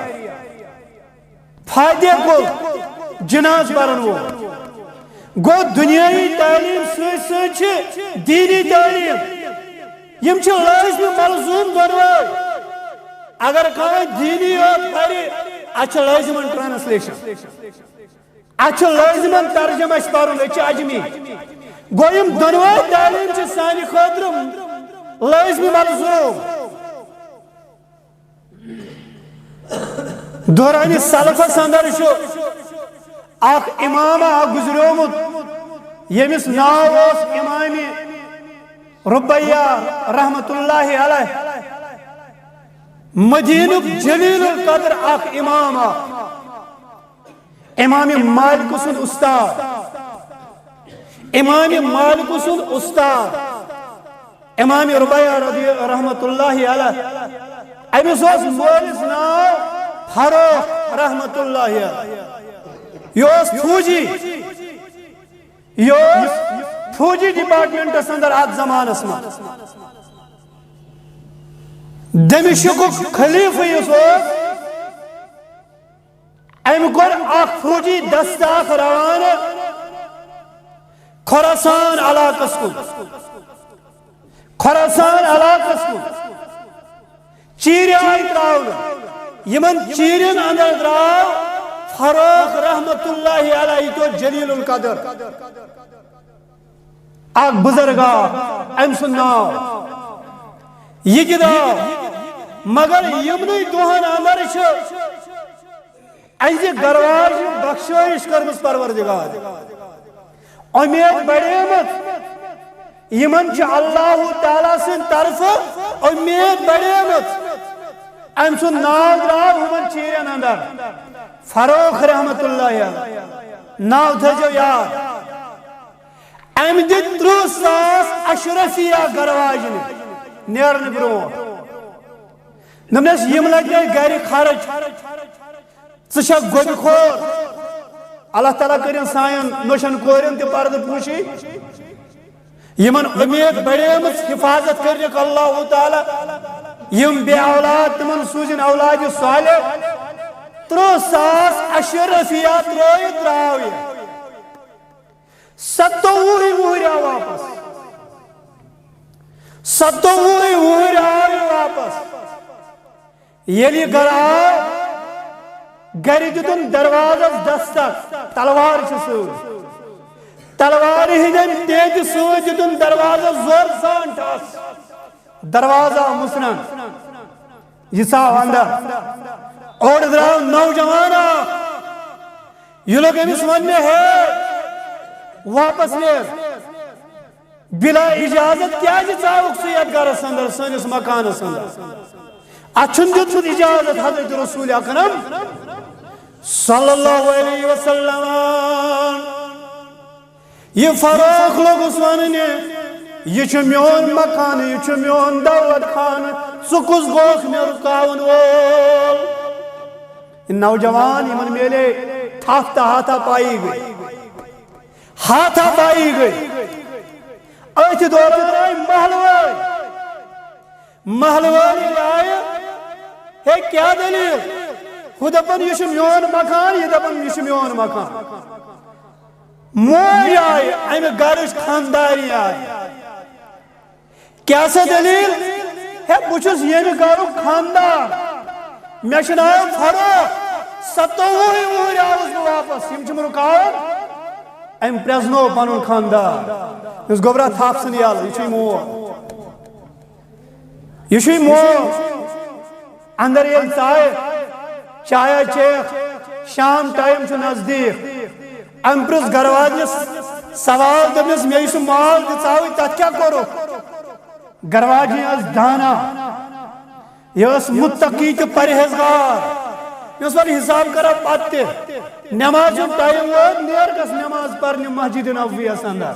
فاتحہ گوٚو، جناز پرن وول۔ گوٚو، دُنیٲیی تعلیٖم سۭتۍ سۭتۍ چھِ دیٖنی تعلیٖم۔ یِم چھِ لٲزمہِ ملزوٗم دۄنوَے۔ اگر کانٛہہ دیٖنی یوت پرِ، اتھ چھِ لٲزمن ٹرانسلیشن، اتھ چھِ لٲزمن ترجمہٕ اَسہِ پرُن، أسۍ چھِ عجمی۔ گوٚو، یِم دۄنوَے تعلیٖم چھِ سانہِ خٲطرٕ لٲزمہِ ملزوٗم۔ دوران سلفس اندر چھُ اکھ امام اکھ گزریومُت، ییٚمِس ناو اوس امام ربیعہ رحمتہ اللہ علیہ، مدینُک جلیل القدر اکھ امام اکھ۔ امام مالک سُنٛد استاد، امام مالک سُنٛد استاد، امام ربیعہ رضی رحمتہ اللہ علیہ، أمِس اوس مٲلِس ناو فاروق رحمتہ اللہ علیہ۔ یہِ اوس فوجی، یہِ اوس فوجی ڈپارٹمنٹس اندر اتھ زمانس منٛز۔ دمشقُک خلیفہ یُس اوس، أمۍ کوٚر اکھ فوجی دستہٕ اکھ روانہٕ خراسان علاقس کُن۔ خراسان علاقس کُن چیٖرِ آیہِ تراونہٕ۔ یِمن چیٖرٮ۪ن اندر درٛاو فاروق رحمتہ اللہ علیہ، یہِ تہِ اوس جلیل القدر۔ اکھ بزرگ آو، أمۍ سُنٛد ناو۔ یہِ تہِ درٛاو۔ مگر یِمنٕے دۄہن اندر چھِ أہنٛزِ گرواجہِ بخشٲیِش کٔرمٕژ پروردگار۔ اُمید بڑیمٕژ۔ یِمن چھِ اللہ تعالیٰ سٕنٛدِ طرفہٕ اُمید بڑیمٕژ۔ أمۍ سُنٛد ناو درٛاو یِمن چیٖرٮ۪ن اندر۔ فاروق رحمتہ اللہ علیہ۔ ناو تھٲیزیو یاد۔ أمۍ دِتۍ ترٕٛہ ساس اشرفیہ گرواجنہِ نیرنہٕ برونٛہہ۔ دوٚپنس، یِم لگے گرِ خرٕچ۔ ژٕ چھکھ گۄبہِ خور۔ اللہ تعالیٰ کٔرِن سانٮ۪ن نوٚشن کورٮ۪ن تہِ پردٕ پوشی۔ یِمن اُمید بڑیمٕژ، حفاظت کٔرِنکھ اللہ تعالیٰ۔ یِم بے اولاد، تِمن سوٗزِن اولادِ صالح۔ ترٕٛہ ساس اشرفیہ ترٲوِتھ درٛاو یہِ۔ ستووُہٕے وُہٕرۍ آو واپس۔ ستووُہٕے وُہٕرۍ آو یہِ واپس۔ ییٚلہِ یہِ گرٕ آو، گرِ دیُتُن دروازس دستک، تلوار چھِ سۭتۍ۔ تلوارِ ہٕنٛدٮ۪ن تیزِ سۭتۍ دیُتُن دروازس زورٕ سان ٹھس۔ دروازٕ آو مُژرن۔ یہِ ژاو اندر۔ اورٕ درٛاو نوجوان اکھ، یہِ لوٚگ أمِس وننہِ، ہے، واپس نیر، بلا اجازت کیازِ ژاوُکھ ژٕ یتھ گرس اندر، سٲنِس مکانس اندر؟ اتھ چھُنہٕ دیُتمُت اجازت حضرت رسول اکرم صلی اللہ علیہ وسلم۔ یہِ فاروق لوٚگُس وننہِ، یہِ چھُ میون مکان، یہِ چھُ میون دعوت خانہٕ، ژٕ کُس گوکھ مےٚ رُکاون وول؟ یہِ نوجوان، یِمن میلے تھپھ تہٕ ہاتھا پایی گٔے، ہاتھا پایی گٔے۔ أتھۍ دوران آے محلہٕ وٲلۍ۔ محلہٕ وٲلۍ ییٚلہِ آیہِ، ہے، کیٛاہ دٔلیٖل؟ ہُہ دَپان، یہِ چھُ میون مکان، یہِ دَپان، یہِ چھُ میون مکان۔ موج آیہِ، اَمہِ گرٕچ خانٛدارِنۍ آیہِ۔ کیٛاہ سا دٔلیٖل؟ ہے، بہٕ چھُس ییٚمہِ گرُک خانٛدار۔ مےٚ چھُ ناو فاروق۔ ستووُہٕے وُہٕرۍ آوُس بہٕ واپس۔ یِم چھِم رُکاوان۔ أمۍ پرٛزنوو پنُن خانٛدار۔ یُس گوٚبرا تھپھ ژھٕن یَلہٕ، یہِ چھُے مول۔ یہِ چھُے مول۔ اندر ییٚلہِ ژایہِ، چایا چیٚیَکھ، شام ٹایم چھُ نزدیٖک۔ أمۍ پرٛژھ گرواجنِس سوال، دوٚپنَس، مےٚ یُس مال دِژاوُے، تَتھ کیٛاہ کوٚرُکھ؟ گرواجنۍ ٲس دانا، یہِ ٲس مُتقی تہٕ پرہیزگار۔ مےٚ اوس وۄنۍ حساب کران پتہٕ تہِ۔ نماز ہُنٛد ٹایم ووت، نیر گژھ نماز پرنہِ مسجد نبویَس اندر۔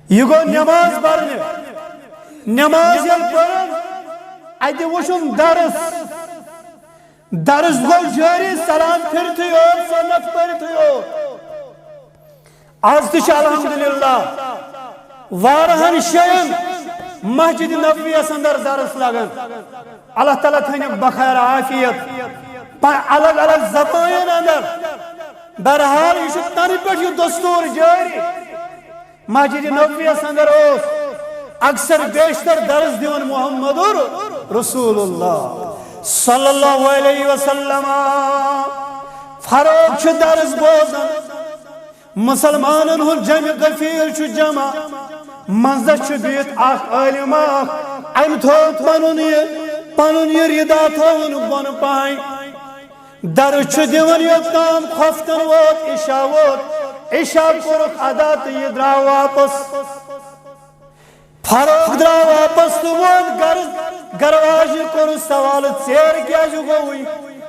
یہِ گوٚو نماز پرنہِ۔ نماز ییٚلہِ پٔرٕن، اَتہِ وُچھُن درس۔ درس گوٚو جٲری، سلام پھِرتھٕے یوت، سنت پٔرتھٕے یوت۔ آز تہِ چھِ الحمدللہ واریاہن جاین مسجد نبویَس اندر درس لگان۔ اللہ تعالیٰ تھٲینَکھ بخیر عافیت۔ پہ-، الگ الگ زبانن اندر۔ بہرحال، یہِ چھُ تنہٕ پٮ۪ٹھ یہِ دستور جٲری۔ مسجد نبویَس اندر اوس اکثر بیشتر درس دِوان محمد رسول اللہ صلی اللہ علیہ وسلم۔ فاروق چھُ درس بوزان۔ مسلمانن ہُنٛد جمع غفیر چھُ جمع۔ منٛزس چھُ بِہِتھ اکھ عٲلِم اکھ۔ أمۍ تھوٚو پنُن یہِ، پنُن یہِ ردا تھووُن بۄنہٕ پاے۔ درس چھُ دِوان یوٚت تام خۄفتن ووت، عشاء ووت۔ عشاء کوٚرُکھ ادا تہٕ یہِ درٛاو واپس۔ فاروق درٛاو واپس تہٕ ووت گرٕ۔ گرواجہِ کوٚرُس سوال، ژیر کیازِ گوٚوُے؟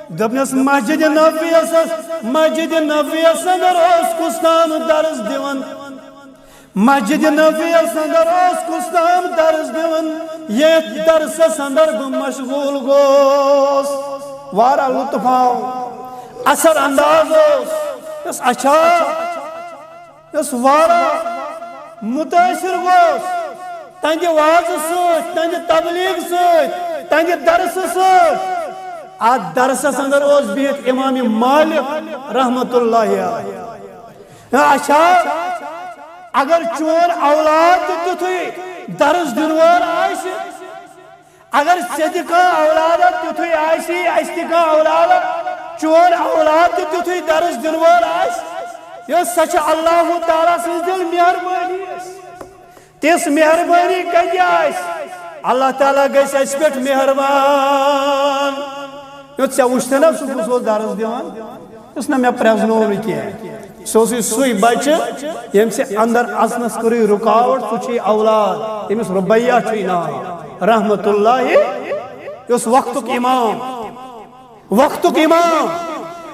دوٚپنس، مسجد نبویس، مسجد نبویس اندر اوس کُس تام درس دِوان۔ مسجد نبویس اندر اوس کُس تام درس دِوان، یتھ درسس اندر بہٕ مشغول گوس۔ واریاہ لطف آو، اثر انداز اوس۔ یۄس اچھا یُس واریاہ متٲثر گوس تہنٛدِ وعظٕ سۭتۍ، تہنٛدِ تبلیغ سۭتۍ، تہنٛدِ درسہٕ سۭتۍ۔ اتھ درسس اندر اوس بِہِتھ امام مالک رحمت اللہ علیہ۔ اچھا، اگر چون اولاد تہِ تیُتھُے درس دِنہٕ وول آسہِ، اگر ژےٚ تہِ کانٛہہ اولادہ تیُتھُے آسی، اَسہِ تہِ کانٛہہ اولادہ، چون اولاد تہِ تیُتھُے درس دِنہٕ وول آسہِ، یۄس سۄ چھِ اللہ تعالیٰ سٕنٛز دِل مہربٲنی اَسہِ۔ تِژھ مہربٲنی کَتہِ آسہِ؟ اللہ تعالیٰ گژھِ اَسہِ پٮ۪ٹھ مہربان۔ یُتھ ژےٚ وٕچھتھٕ نہ سُہ کُس اوس درس دِوان، یُس نہ مےٚ پرٛزنوو نہٕ کینٛہہ۔ سُہ اوسُے سُے بچہٕ، ییٚمۍ ژےٚ اندر اژنس کٔرٕے رُکاوٹ، سُہ چھُے اولاد، تٔمِس رُبیہ چھُے ناو، رحمت اللہ، یُس وقتُک امام، وقتُک امام،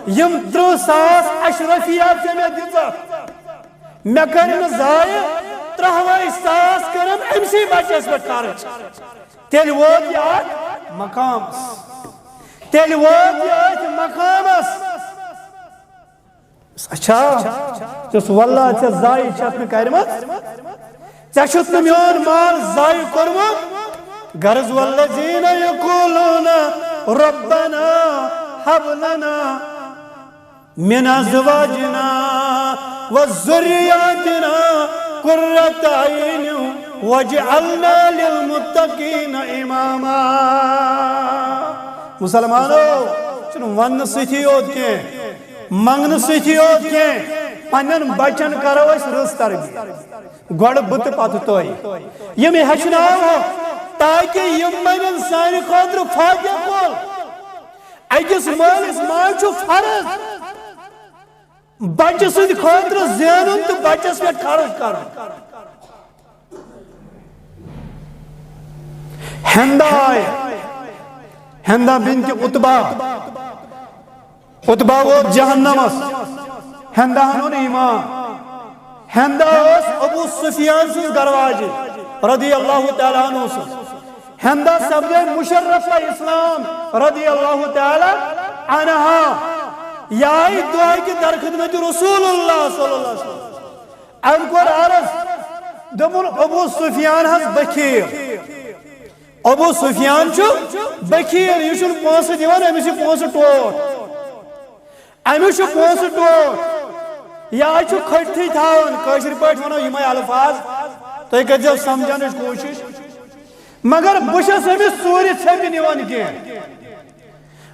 یِم ترٕٛہ ساس اشرفیہ ژےٚ مےٚ دِژکھ، مےٚ کٔرۍ نہٕ ضایع، ترٛہوے ساس کٔرٕم أمۍ سٕے بچس پٮ۪ٹھ خرٕچ۔ تیٚلہِ ووت یہِ اتھ مقامس۔ تیٚلہِ ووت یہِ أتھۍ مقامس۔ اچھا، ژٕ واللہ ژےٚ ضایع چھَتھ نہٕ کَرِمَژ۔ ژےٚ چھُتھ نہٕ میون مال ضایع کوٚرمُت۔ غرض والذین یقولون ربنا هب لنا من ازواجنا وذریاتنا قرۃ اعین واجعلنا للمتقین اماما۔ مسلمانو، چھُنہٕ وننہٕ سۭتی یوت کینٛہہ، منگنہٕ سۭتی یوت کینٛہہ، پننٮ۪ن بچن کرو أسۍ رٕژ تربیت۔ گۄڈٕ بہٕ تہٕ پتہٕ تُہۍ۔ یِم ہیٚچھناوہوکھ تاکہ یِم بنن سانہِ خٲطرٕ فاتح کُل۔ أکِس مٲلِس ماجہِ چھُ فرض بچہٕ سٕنٛدِ خٲطرٕ زینُن تہٕ بچس پٮ۪ٹھ خرٕچ کرُن۔ ہندا آیہِ، ہندا بنت عتبہ، عتبہ ووت جہنمس، ہنداہن اوٚن ایمان۔ ہندا ٲس ابو سفیان سٕنٛز گرواجہِ رضی اللہ تعالیٰ عنہ سٕنٛز۔ ہندا سپدے مشرفہ اسلام رضی اللہ تعالیٰ عنہا۔ یہِ آیہِ دعا کہِ در خدمت رسول اللہ صلی اللہ علیہ وسلم۔ أمۍ کوٚر عرض، دوٚپُن، ابو سفیان حظ بخیل۔ ابو سفیان چھُ بخیل، یہِ چھُنہٕ پونٛسہٕ دِوان، أمِس چھِ پونٛسہٕ ٹوٹھ۔ أمِس چھُ پونٛسہٕ ٹوٹھ۔ یا چھُ کھٔٹتھٕے تھاوان، کٲشِر پٲٹھۍ وَنو یِمَے الفاظ، تُہۍ کٔرۍزیو سمجھنٕچ کوٗشِش۔ مگر بہٕ چھَس أمِس ژوٗرِ ژھیٚپہِ نِوان کینٛہہ۔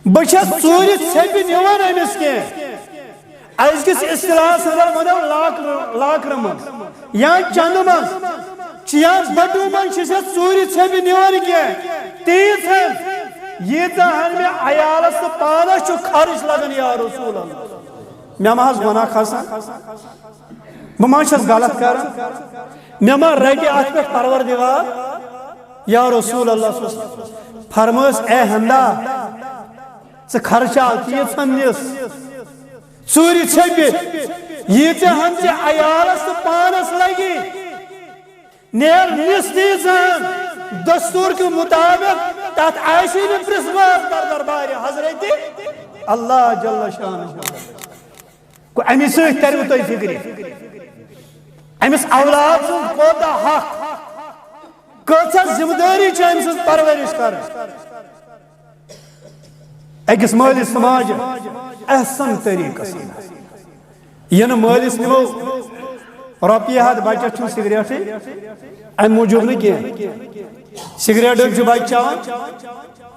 بہٕ چھَس ژوٗرِ ژھیٚپہِ نِوان أمِس کینٛہہ۔ أزکِس اصطلاحس اندر ونو لاکھ، لاکھ رمز یا چندٕ منٛز چھِ یا بٹوٗ منٛز چھِ سۄ ژوٗرِ ژھیٚپہِ نِوان کینٛہہ۔ تیٖژ ہن، ییٖژاہ ہن مےٚ عیالس تہٕ پانس چھُ خرٕچ لگان یا رسول اللہ۔ مےٚ ما حظ گۄناہ کھسان؟ بہٕ ما چھَس غلط کران؟ مےٚ ما رٹہِ اتھ پٮ۪ٹھ پروردگار یا رسول اللہ صلی اللہ علیہ وسلم؟ فرمٲیس، اے ہندا، ژٕ خرچاو تیٖژ ہن نِس۔ ژوٗرِ ژھیٚپہِ، ییٖژاہ ہن ژےٚ عیالس تہٕ پانس لگی، نیر نِس تیٖژاہ ہن۔ دستور کے مطابق تتھ آسی نہٕ پرٛژھ وٲر در دربارِ حضرت اللہ جل شانہ۔ گوٚو، امی سۭتۍ تریو تۄہہِ فکرِ، أمِس اولاد سُنٛد کوٗتاہ حق، کۭژاہ ذمہٕ دٲری چھِ أمۍ سٕنٛز پرورش کرٕنۍ۔ أکِس مٲلِس تہٕ ماجہِ احسن طریٖقس منٛز۔ یہِ نہٕ مٲلِس نِمو رۄپیہِ ہتھ بچس چھُنہٕ سگریٹٕے، امہِ موٗجوٗب نہٕ کینٛہہ۔ سگریٹ چھُ بچہٕ چٮ۪وان،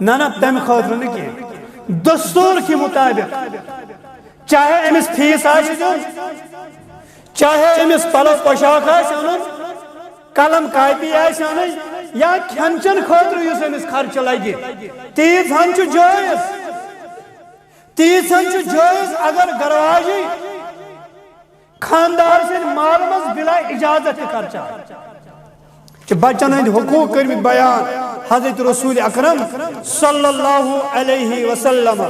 نہ، نہ، تمہِ خٲطرٕ نہٕ کینٛہہ۔ دستور کہِ مطابق، چاہے أمِس فیس آسہِ دیُن، چاہے أمِس پلو پوشاک آسہِ اَنُن، قلم کاپی آسہِ اَنٕنۍ، یا کھٮ۪ن چٮ۪ن خٲطرٕ یُس أمِس خرچہٕ لگہِ، تیٖژ ہن چھُ جٲیز۔ تیٖژ ہن چھُ جٲیز اگر گرواجی خاندار سٕنٛدِ مال منٛز بلا اجازت تہِ خرچاو۔ چھِ بچن ہٕنٛدۍ حقوٗق کٔرمٕتۍ بیان حضرت رسول اکرم صلی اللہ علیہ وسلم۔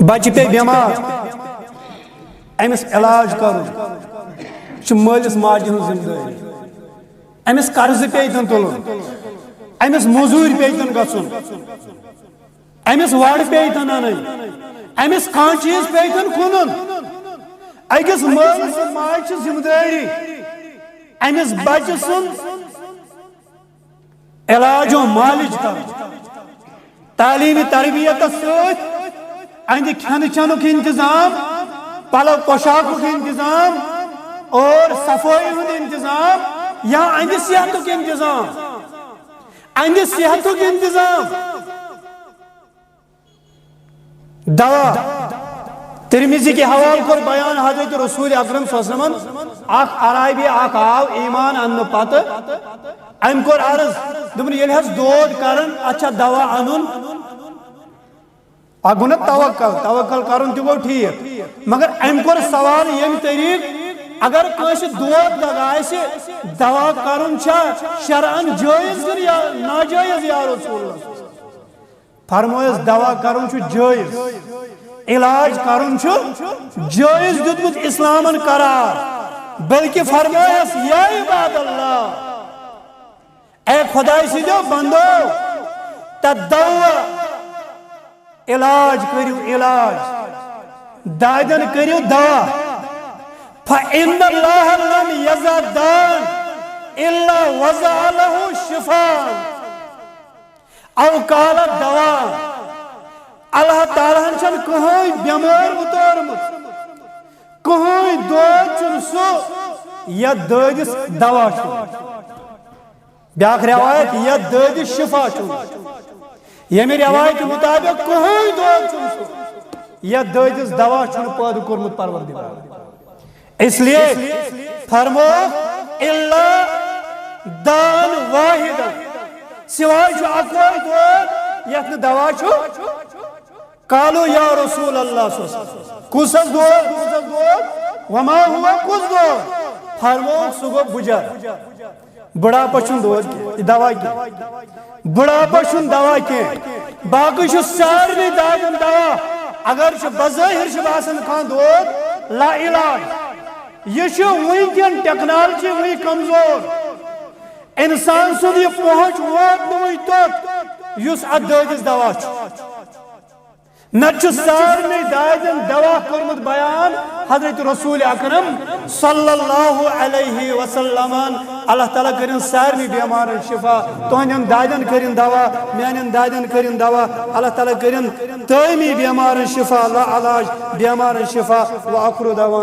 بچہِ پیٚیہِ بٮ۪مار، أمِس علاج کرُن، یہِ چھُ مٲلِس ماجہِ ہٕنٛز ذمہٕ دٲری۔ أمِس قرضہٕ پیٚیہِ تن تُلُن، أمِس موٚزوٗرۍ پیٚیہِ تن گژھُن، أمِس وَڑ پیٚیہِ تن اَنٕنۍ، أمِس کانٛہہ چیٖز پیٚیہِ تن کٕنُن۔ أکِس مٲلِس تہٕ ماجہِ چھِ ذمہٕ دٲری أمِس بچہِ سُنٛد علاج و معالج کرُن، تعلیٖمی تربیتس سۭتۍ أہنٛدِ کھٮ۪نہٕ چٮ۪نُک انتظام، پلو پوشاکُک انتظام اور صفٲیی ہُنٛد انتظام یا أہنٛدِ صحتُک انتظام، أہنٛدِ صحتُک انتظام۔ دوا۔ ترمذی کہِ حوالہٕ کوٚر بیان حضرت رسول اکرم صلی اللہ علیہ وسلمن اکھ اعرابی اکھ آو ایمان اننہٕ پتہٕ، أمۍ کوٚر عرض، دوٚپُن، ییٚلہِ حظ دود کران، اتھ چھا دوا انُن؟ اکھ گوٚو نہ توکل، توکل کرُن تہِ گوٚو ٹھیٖک، مگر أمۍ کوٚر سوال ییٚمہِ طریٖقہٕ، اگر کٲنٛسہِ دود دگ آسہِ، دوا کرُن چھا شرعن جٲیز کِنہٕ یا ناجٲیز یا رسول اللہ؟ فرمٲیس، دوا کرُن چھُ جٲیز، علاج کرُن چھُ جٲیز، دیُتمُت اسلامن قرار۔ بلکہ فرمٲیس، یا عباد اللہ، اے خداے سٕنٛدیو بندو، تدوا، علاج کٔرِو علاج، دادٮ۪ن کٔرِو دوا۔ فإن الله لم يضع داء إلا وضع له شفاء۔ او قال دوا۔ اللہ تعالیٰ ہن چھن کٕہٕنۍ بٮ۪مٲرۍ اُتٲرمٕژ، کٕہٕنۍ دود چھُنہٕ سُہ یتھ دٲدِس دوا چھُ۔ بیاکھ روایت، یتھ دٲدِس شفا چھُنہٕ۔ ییٚمہِ روایتہِ مُطابق کٕہٕنۍ دود چھُنہٕ سُہ یتھ دٲدِس دوا چھُنہٕ پٲدٕ کوٚرمُت پروردگار۔ اس لیے فرمو، الا دان واحدن۔ سوائے چھُ اکوے دود یتھ نہٕ دوا چھُ۔ قالوا یا رسول اللہ صلی اللہ علیہ وسلم، کُس حظ دود، کُس حظ دود؟ وما هو، کُس دود؟ فرمووُکھ، سُہ گوٚو بُجر۔ بُڑھاپس چھُنہٕ دود کینٛہہ، دوا کینٛہہ۔ بُڑھاپس چھُنہٕ دوا کینٛہہ۔ باقٕے چھُ سارنٕے دادٮ۪ن دوا۔ اگر چھُ بظٲہِر چھُ باسان کانٛہہ دود لا علاج، یہِ چھُ وٕنکٮ۪ن ٹیکنالوجی وٕنہِ کمزور۔ انسان سُنٛد یہِ پہنچ ووت نہٕ وٕنہِ توٚت یُس اتھ دٲدِس دوا چھُ۔ نتہٕ چھُ سارنٕے دادٮ۪ن دوا کوٚرمُت بیان حضرت رسول اکرم صلی اللہ علیہ وسلمن۔ اللہ تعالیٰ کٔرِن سارنٕے بیمارن شفا، تُہنٛدٮ۪ن دادٮ۪ن کٔرِن دوا، میانٮ۪ن دادٮ۪ن کٔرِن دوا۔ اللہ تعالیٰ کٔرِن تٲمی بیمارن شفا، لا علاج بیمارن شفا۔ وآخر دعوانا